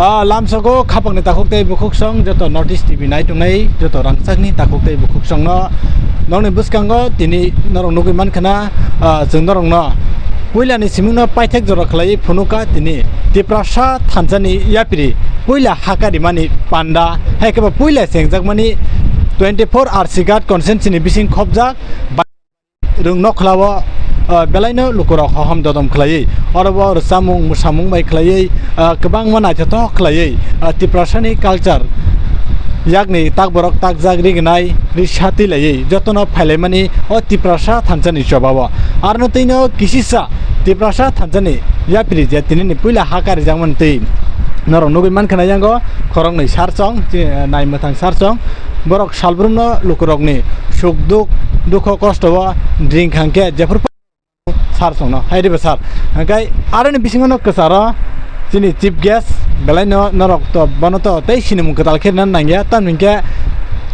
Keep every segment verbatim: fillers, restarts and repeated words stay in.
Ah, lamsogo khapangni takhuk tei bukhuksong joto North East T V nai tongnai joto rangchakni takhuk tei bukhuksongno nokni bwskango tini norok nugwi mankha na, ah, chwng norokno puilani simingno paithak jora khlaiwi phunukha tini Tiprasa thansani yapiri puila haka rimani panda, hai khe bo puila chengjakmani twenty four R C Ghat constituency ni bising khopjak. Rwng nokhlao, ah, belaino lukurok hohom dodom khlaiwi, oro bo rwchapmung mwsamung bai khlaiwi, ah, kwbangma naithothok khlaiwi, ah, Tiprasani culture yakni takborok takjak rignai risa twi laiwi jotono phailaimani o Tiprasa thansani chobao. Arno twino kisisa Tiprasa thansani yapri je tinini puila haka rijakmani twi norok nugwi mankha na yango khoroknwi sarchong, chi-, nai mwthang sarchong. Borok salbrumno lukurokni suk duk, dukho kosto o ring khangkhe jephuru sar songno hai riba sar. Hingkai aroni bisingo no kwcharo chini chief guest belai no norok to bono to tei sinimung kwtal khe rwna nangya, tamni hwnkhe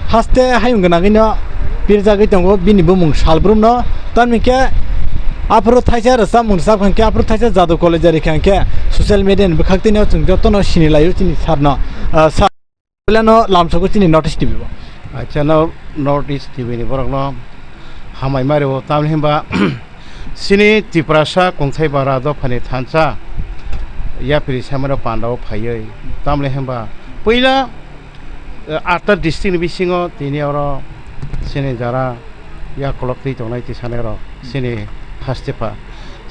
haste hayung gwnangwi no pirjagwi tongo bini bumung salbrumno. Tamni hwnkhe aphuru thaisa rwchapmung rwchap kha hwnkhe aphuru thaisa jadu college ari kha hwnkhe social media ni bwkhak twi no chwng jotono sini laio chini sarno, ah, sar. Puilano lamsogo chini North East T V bo. Acha, no, North East T V ni borokno hamai ma rwo, tamni hwnba chini Tiprasa kungthai bara dophani thansa yapri samano pandao phaiwi, tamni hwnba puila, eh, atta district ni bisingo tini oro chini jara yakolok twi tongnai twi sanai rok chini hastepha,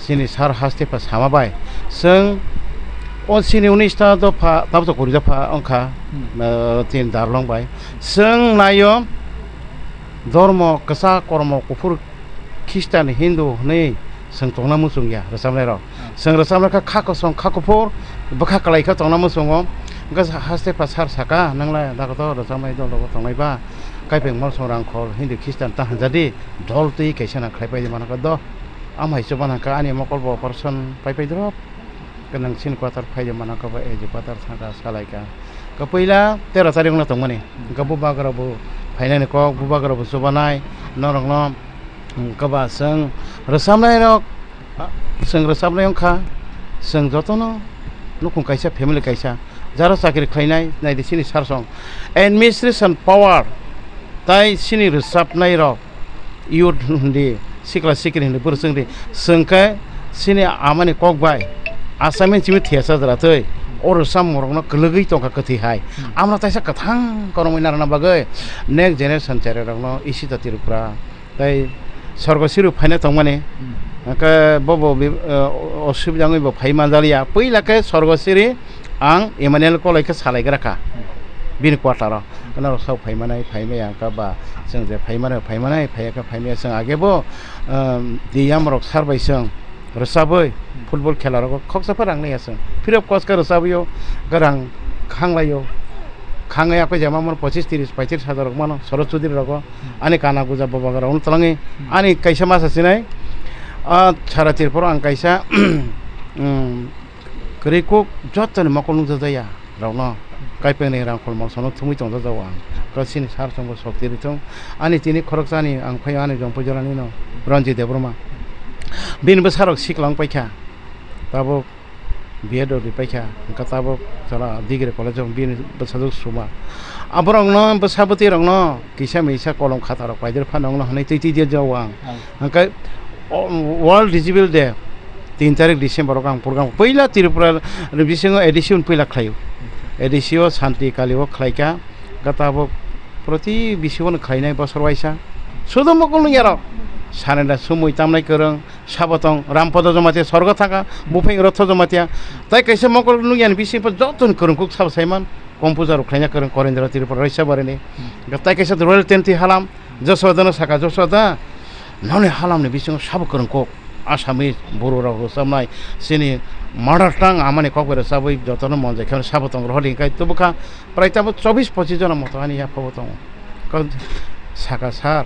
chini sar hastepha sama bai chwng o chini unis ta dopha, tabuk to kuri dopha wngkha, hmm, eh, tin Darlong bai chwng naio dormo kwchak kormo kuphur Khristan Hindu hwnwi chwng tongna muchung ya rwchapnai rok. Chwng rwchapnai kha, kha kosom, kha kuphur, bwkha kwlai khe tongna muchungo. Hwnkhe sa-, haste pha sar saka, "Nang lai da kotor rwchapnai dol rogo tongnai ba? Kaipeng mol song rang khol, Hindu Khristan ta hanja di, dol twi kaisa nang khlai pai di mano khe do. Am hai chuba nang kha ani mokol bo operation pai pai drop. Khe nang chini quarter phai di mano khe bo A J quarter thang kha salai kha." Khe puila tero tarik no tongmani. Hwnkhe bubagra bo phainani kok, bubagra bo chubanai, norokno Hwnkhe ba chwng rwchapnairok, a, chwng rwchapnai wngkha, chwng jotono nukhung kaisa, family kaisa, jaro chakri khlainai, naidi chini sarsong administration power, tai chini rwchapnairok youth hindi, sikla sikri hindi, bwrwi chwngdi, chwngkhe chini amani kok bai achaimani chimi thiyasa jwra twi o rwchapmungrokno kwlwgwi tongkha kwthwi hai. Hmm. Amno taisa kwthang koromwi narwkna bagwi next generation cherairokno Isita Tripura, tei Sorgosiri phaina tongmani, hmm, hwnkhe bobo bi-, eh, osubida wngwi bo phai manjaliya. Puila khe Sorgosiri ang Emmanuel Koloi khe salaigra kha, hmm, bini quarter-o. Norok sok phai manai, phai maya wngkha ba chwng je phai mano, phai manai, phai ya khe phai maya. Chwng age bo, ehm, D M rok sar bai chwng rwchabwi, hmm, football khela rogo khoksa pha rang naiya chwng. Free of cost khe rwchabwi o, khe rang khang lai o. Khangwi aphai jama mano pochis, tiris, paitris hajar rok mano, Sorot Chudri rogo. Ani kana guja bobagra wng twlangwi, hmm, ani kaisa masa sinai, ah, sara Tripura ang kaisa, um, kwrwi kuk jottoni mokol nukjak jaya rokno, kaipengni rangkhol moksono thumwi tongjak jago ang. Khe chini sar chwngbo sokti rithung. Ani tini khoroksani ang phai ani jongpui jorani no Ranjit Debbarma. Bini bwsarok sikla wng paikha. Tabuk B Ed rok ripai kha, hwnkhe tabuk jora degree college o bini bwsajwk suma. Aborokno bwsa bwtwi rokno kisa misa kolom khata rok paidar phano wngno hwnwi twi twi di jago ang. Ang. Hwnkhe o, World Disable Day tin tarik December o ang program puila Tripura ni bisingo A D C o puila khlaio. A D C o Santi Kali o khlaikha, hwnkhe tabuk proti bisingo no khlainai bosor waisa. Sudo mokol nung yarok sanenda sumui tamnai kwrwng, sabo tong Rampodo Jamatia sorgo thangkha, buphang Rotho Jamatia. Tai kaisa mokol nukya ni bisingo jotoni kwrwng kuk sabo saiman, composer rok khlaina kwrwng Korendra Tripura Roisa Barini. Hmm. Tai kaisa Royal Tenti Halam, Josoda no saka, "Josoda, noni halam ni bisingo sabo kwrwng kuk, Assamese, Boro rok rwchapnai, chini mother tongue amani kok bai rwchabwi jotono mon jai khe sabo tong rohor," hinkai tubukha. Prai tabuk chobis pochis jona moto ani yapha bo tongo. Kau saka sar,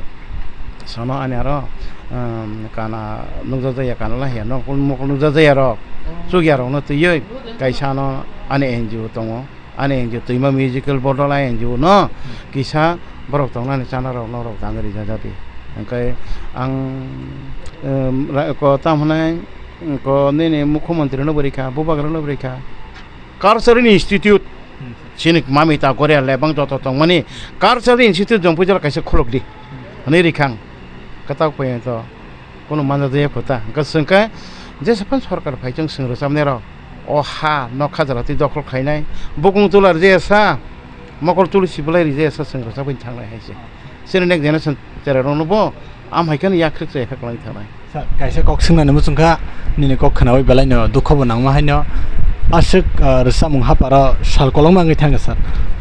sono ani aro, um, kana nukjak jaya, kana lahiya, nok mokol nukjak jaya rok, chukya rokno twiwi kaisa ano ani N G O tongo. Ani N G O Twima Musical Bodol ai N G O no kisa borok tongnani chana rok norok tangwi rijak jati. Hwnkhe ang, um, ra-, ko tamo hwnai, ko nini mukhyamantri no bwrwi kha, bubagra no bwrwi kha. Cultural Institute, chini mami ta Goria lebang joto tongmani Cultural Institute Jompuijala kaisa khulukdi. Hwnwi rikhang. Kwtal poyonto. Kono manja jaya kota. Hwnkhe swngkhe, jesa phan sorkar phai chwng swng rwchabnai rok. O ha, nokha jora twi dokhol khainai. Bukung tular jesa, mokol tuli sibilai rijesa swng rwchabwi thanglai hai se. Chini next generation cherai rokno bo, am hai kheno yakhrik chaya kha kwlai thangnai. Sir, kaisa kok swngnani muchung kha, nini kok khnawi belai no dukho bo nangma haino. Aswk, ah, rwchapmung haparo sal kolokma wngwi thangkha, sir.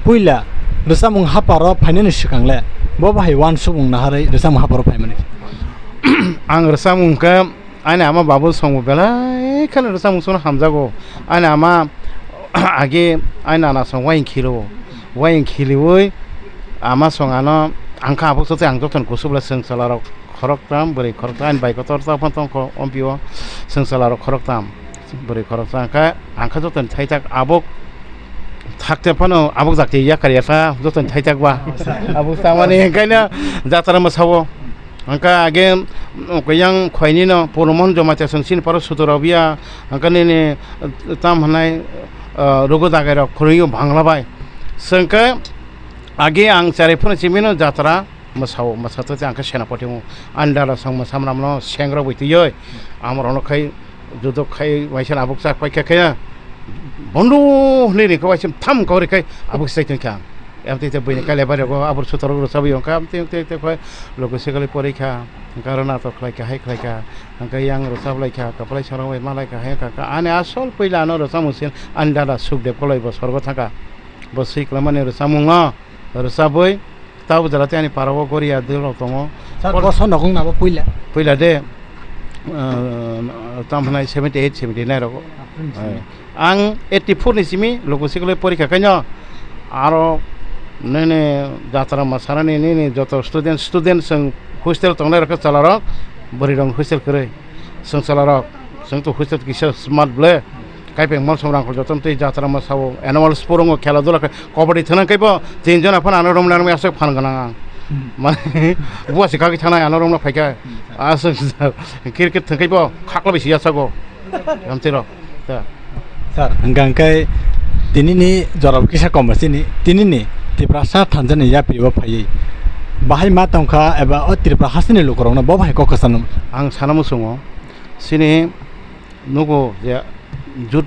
Puila rwchapmung haparo phainani swkang le, bo bahai uansukmung naharwi rwchapmung haparo phaimani? Ang rwchapmung khe ani ama babu songbo belai kheno rwchapmung songno hamjago. Ani ama age ani nana song wayang khilo. Wayang khiliwi ama song ano ang kha abuk sote ang jotono kusubla swng chwlarok khoroktham, bwrwi khoroktham, ani bai kotor ta phano tongkho, ompio swng chwlarok khoroktham, bwrwi khoroktham khe ang kha jotoni thaithak abuk thakte phano abuk jakti yakar yasa jotoni thaithak ba. Abuk tamani hwnkhaino jatra mwsao. Hwnkha age, mm, yang khoini no Purumon Jamatia song sini paro sutura biya, hwnkha nini, eh, tam hwnai, eh, rugo dagai rok khurui Bangla bai. Swngkhe age ang chari phano chimino jatra mwsao, mwsato te ang khe senapati o. Ani dada song mwsamram no sengrok bai twioi, amrok no khai Judo khai waisa abuk chak paikha khe bondo hwnwi ringkha waisa tham kori khai abuk sai tongkha. Amtwi tei buini kailai bari go abur sutorok rwchabwi wngkha amtwi tei tei khai logo sikalwi porikha. Hwnkha rwna to khlaikha hai khlaikha. Hwnkha yang rwchablaikha kwplai sarong bai malaikha hai wngkha ani asol puila ano rwchapmung sin ani dada Sukdev koloi bo sorgo thangkha. Bo swi kwlangmani rwchapmungo rwchabwi Tabuk jora tei ani para o Goria dwrok tongo. Sir, bosor nokong nabo puila? Puila de, ah, tamo hwnai seventy eight, seventy nine rogo. April ni simi. Ang eighty four ni simi logo sikoloi porikha kaino aro nini jatra masarani nini joto student, student chwng hostel tongnai rok khe chwla rok bwrwi rok hostel kwrwi. Chwng chwla rok, chwng to hostel kisa smart ble. Kaipeng mol som rang khol joto tei jatra ma sao annual sport wngo khela dula khe kabaddi thwna kaibo tin jona phano ano romna romya aswk phan gwnang ang. Hmm. Mane buwa se kagwi thanai ano romna phaikha. Hmm. Aswk cricket thwng kaibo khakla bisi yasago. Amtwi rok. Ta. Sir, hwnkha hwnkhe tinini jorao kisa kom ba chini, tinini Tiprasa thansa ni yapri o phaiwi bahai ma tongkha eba o Tripura hasteni lukurokno bo bahai kok kwchangno? Ang sana muchungo, chini nugo je jut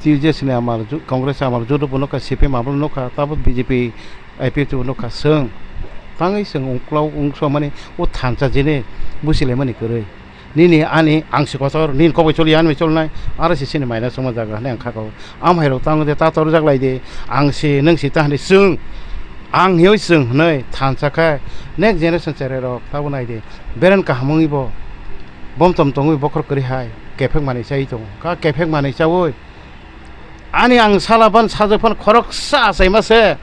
T U J S ni amal, ju-, Congress amal jut bo nukha, C P M amal nukha, tabuk B J P, I P F T bo nukha, chwng tangwi chwng ungklau ungsomani o thansa jini busilaimani kwrwi. Nini ani ang si kotor, nini kok bai choli, ani bai cholnai, aro si sini maina songma jaga hwnwi ang kha kok. Am hai rok tamo de ta tor jak lai de, ang si, nwng si ta hwnwi chwng, ang hiyo chwng hwnwi thansa khe next generation cherai rok tabo nai de, beren kaham wngwi bo, bom tom tongwi bokhor kwrwi hai, kephek manwi chai tongo, ka kephek manwi chaui, Ani ang sala ban sajak phan khoroksa achaima se.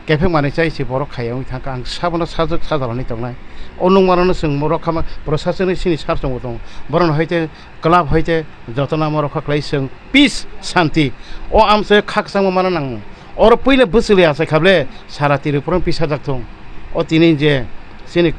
Kephek manwi chai se borok khaiya wngwi thangkha, ang sabono sajak sajalani tongnai. O nungmarokno chwng rokha ma, proshasoni sini sar chongo tongo. Borokno hoite club hoite jotono amo rokha khlai chwng peace, shanti. O amchai khakchangma mana nango. Oro puila bwchwlwi achai khable sara Tripura pisa jak thung. O tini je chini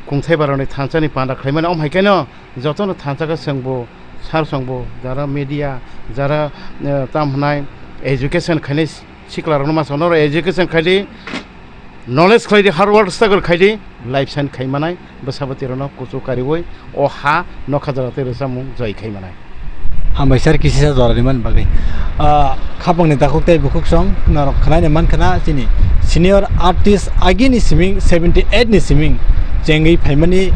kungthai baroni thansani panda khlaimani om hai kheno jotono thansa khe chwngbo sar chwngbo jara media, jara, eh, tam hwnai education khainai siklarokno masa norok education khaidi, knowledge khlaidi, hard work struggle khaidi, life sign khai manai, bwsa bwtwi rokno kuchuk kariui o ha nokha jora tei rwchapmung joi khai manai. Hambai sir, kisisa jora rimani bagwi. Ah, khapangni takhuk tei bukhuk song norok khwnaino mankha na chini senior artist agini siming seventy eight ni siming chengwi phaimani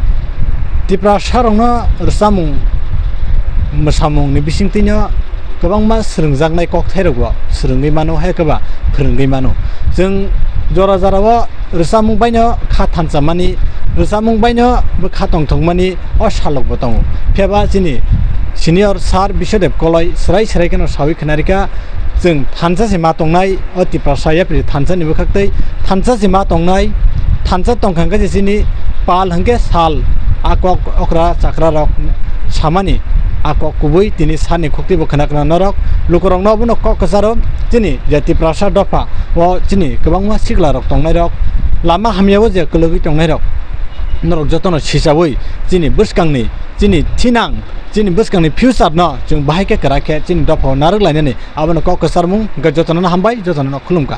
Tiprasa rokno rwchapmung mwsamungni bisingtwino kwbangma swrwngjaknai kokthairokbo swrwngwi mano, hai khe ba phwrwngwi mano. Chwng jora jorao rwchapmung baino kha thanchamani, rwchapmung baino bwkha tongthokmani o salokbo tongo. Phiya ba chini senior sir Biswadev Koloi swrai swrai kheno saui khwnarikha, chwng thansa se ma tongnai, o Tiprasa yapri thansa ni bwkhak tei thansa se ma tongnai, thansa tongkha hwnkhe se chini pal hwnkhe sal, a kok okra chakra rok samani a kok kubui tini sani khukti bo khwna khwna norok lukurokno obono kok kwcharo chini je Tiprasa dopha o chini kwbangma sikla rok tongnai rok lama hamya o je kwlwgwi tongnai rok Norok jotono sichawi chini bwskangni, chini thinang, chini bwskangni future no chwng bahai khe kwrak khe chini dophao narwk lainani abono kok kwcharmung. Hwnkhe jotono no hambai, jotono no khulumkha.